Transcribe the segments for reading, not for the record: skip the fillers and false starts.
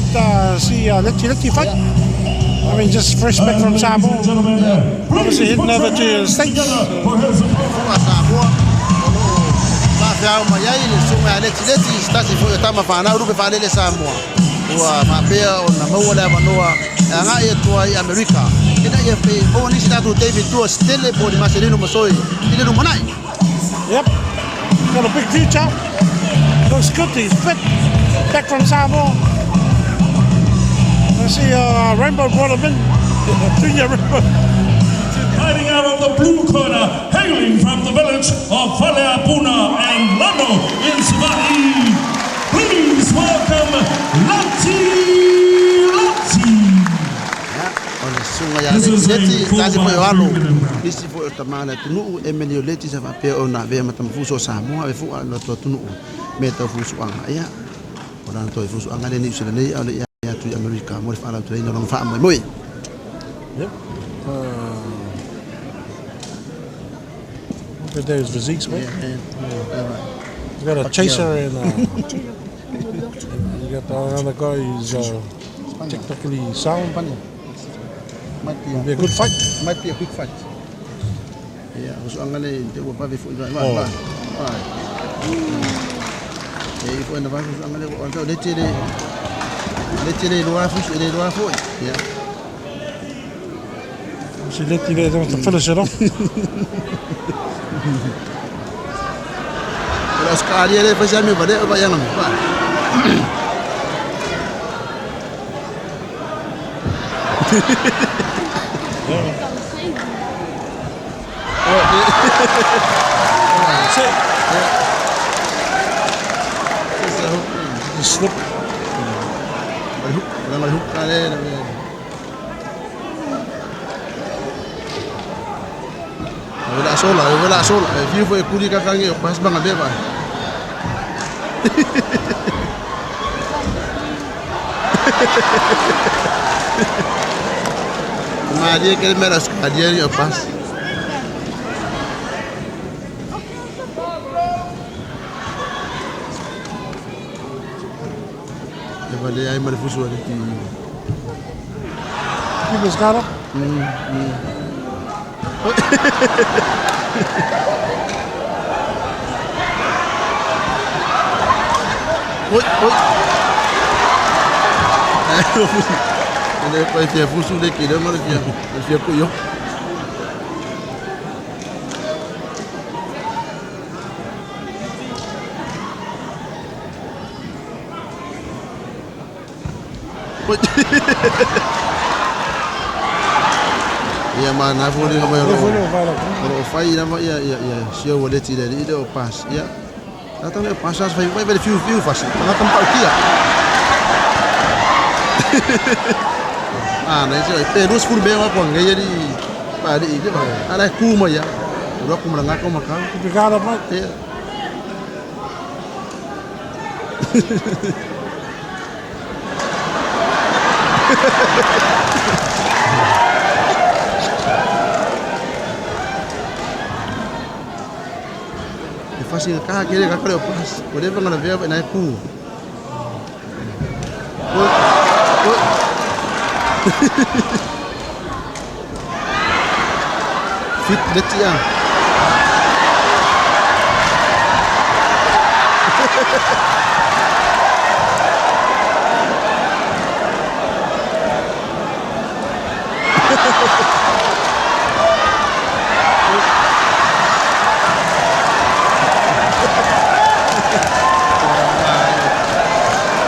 fight, see Leti Leti fight. I mean, just fresh back from Samoa. Obviously heading over to the States. Fofoga Samoa o lo o faafeao mai ai le susuga ia Letileti i se tasi foi o tama fanau lupe faalele Samoa ua faapea ona maua le avanoa e agai atu ai i Amerika ina ia maua nisi tatou David Tua se tele po o ni Marcelino Masoe i le lumanai. Yep, got a big future. Looks good, he's fit. Back from Samoa. I see Rainbow brought him in. Junior Rainbow. Fighting out of the blue corner, hailing from the village of Faleapuna and Lano in Savaii. Please welcome Lati Lati. O le susuga ia Letileti, se tasi foi o alo, nisi foi o tama le atunuu, Emily o Leti sa faapea ona avea ma tamafuso o Samoa, ave fua lo to atunuu me tau fusuaga. Ia, o lana toe fusuaga lea Niu Sila nei, a o le i atu i Amerika mo le faalauteleina o lona faamoemoe. Yep. Look at those physiques, mate. Yeah. He's got a chaser and you got the other guy who's technically sound. Might be a, Be a good fight. Might be a quick fight. Ia, fusuaga le te ua pave foi va Oh. va. Va. E foi na va fusuaga le o le tele le tele loa fusu le loa foi. Ia. See Leti there to finish it off. O le Australia le fai me vale o va yanga me. Va. That's it. Sa hook. Just slip. O le hook, o le hook ka le. O le asola, o le asola. E fiu foi kuri ka kangi o pas banga be ba. Maria que me las Australia o pas. E vale ai ma le fusu ale ti. Keep his guard up. Oi, oi. Ele vai fia fusu le ki le ma le fia. Le fia ku yo. Oi. Ia ma na fo le mai Le ro. fo le va la. O lo fai lava ia ia ia sia ua leti le le o pas. Ia. Tata me pas as fai vai fiu fiu fasi. Tanga tampa kia. Ah, nei se pe rus fur be wa ko ngai ri pa ri le ba. Ala ku ma ya. Ro ku ma nga ko ma ka. Keep your guard up, mate. Ia. E fasi ka ke le ka ko pas. O le nga na ve na ku. Oi. Oi. Fit leti ya.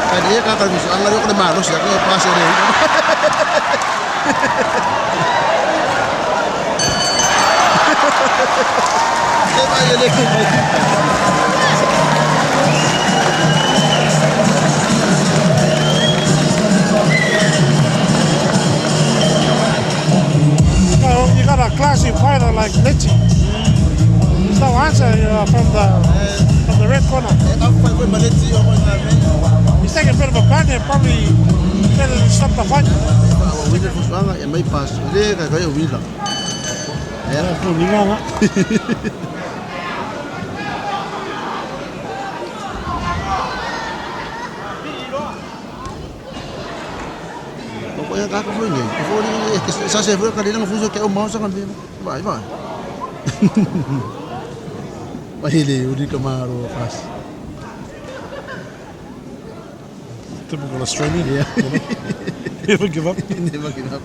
Kadi ka ka musu anga ko le malo sia ko pas le. E vai le ko. You got a classy fighter like Leti. There's no answer from the red corner. E ka fai ko maleti o ko na me. He's taking a bit of a pound here, probably better to stop the fight. O wile fusuaga e mai pas. Le ka ka o wila. Yeah, for Linganga. O ia ka foi nei. E foi e que sa se foi ka le nga fuso ke o mau sa ka me. Vai vai. Vai le uri ka maro pas. Typical Australian. Yeah. You know? Never give up. Never give up.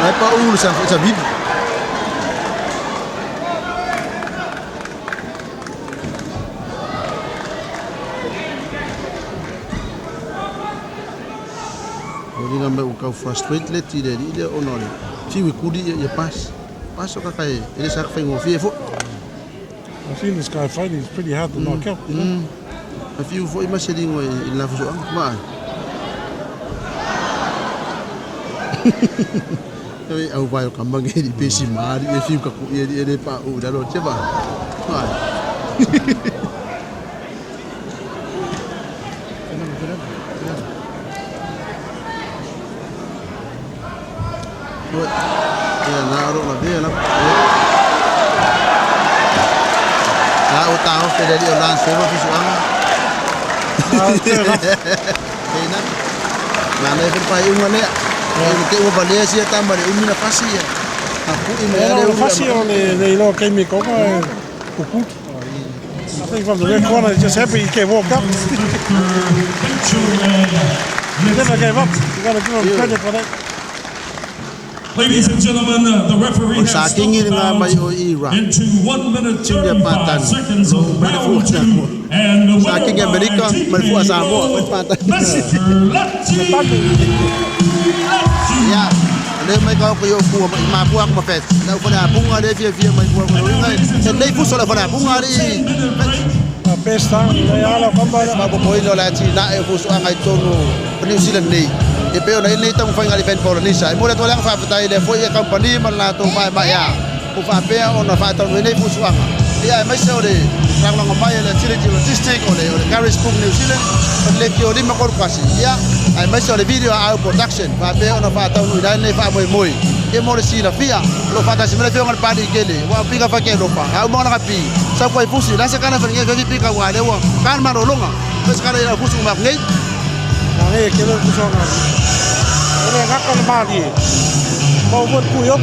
Ai pa ulu sa sa vive. O linga me o kau frustrate le ti le le ona le. Ti we kuli ia pas. Pas o kaka e ele sa whai ngofie fo. I've seen this guy fight. He's pretty hard to knock out. You know? A fiu foi ma se lingo i la fuso ang ma. Ai au vai o ka mange i pesi mari e fiu ka ku e e pa u da lo che ba. Ma. Ia na ro la ve la. La o ta o fele o lan se ro fisu anga. Fair enough. Te na. Na le fe pa unga le. E te ua valea sia tama le umi na fasi ia. A ku i me Yeah, le no, fasi o le iloa keimi koka e kukuki. I think from the red corner, he's just happy he can walk up. He never gave up. You got to give him credit for that. Ladies and gentlemen, the referee has stopped Sa kingi the nga bout mai o ira. into 1 minute Tinga 35 patan. seconds of round 2. And the Sa winner kingi by Amerika, mai fua Samoa, mai TKO, patan. Mr. Leti Leti. Ia. Le mai ka ko yo ku ma pu ak ma fet. Na ko na bunga le fia fia mai pu ko inga. Se le fu so la fana bunga ri. 10-minute break. Best time. Le ala kamba. Ma bo boi lo la ti na e fu so anga i tonu New Zealand nei. E pe ona nei tamu whainga li fen Polynesia. E mo le toa leanga whawhetai le foi e kampani ma la tō mai mai a. Ko whapea ona whaatau nei fu suanga. Ia e maise o le ranglanga mai o le Agility Logistic o le Garage Book New Zealand o le ki o lima koru kasi. Ia ai maise o le video au production whapea ona whaatau nui lai nei wha moi moi. E mo le sila fia lo whatasi mele whionga le pali i kele. Wa pika whake lopa. Au mona ka pi. Sa kua i fusi. La se kana wharinge whafi pika wa lewa. Kana marolonga. Pesa kana ira fusu ma ngei. Na nge ke le kusonga. Ele ngaka le mali. Mo mo ku yok.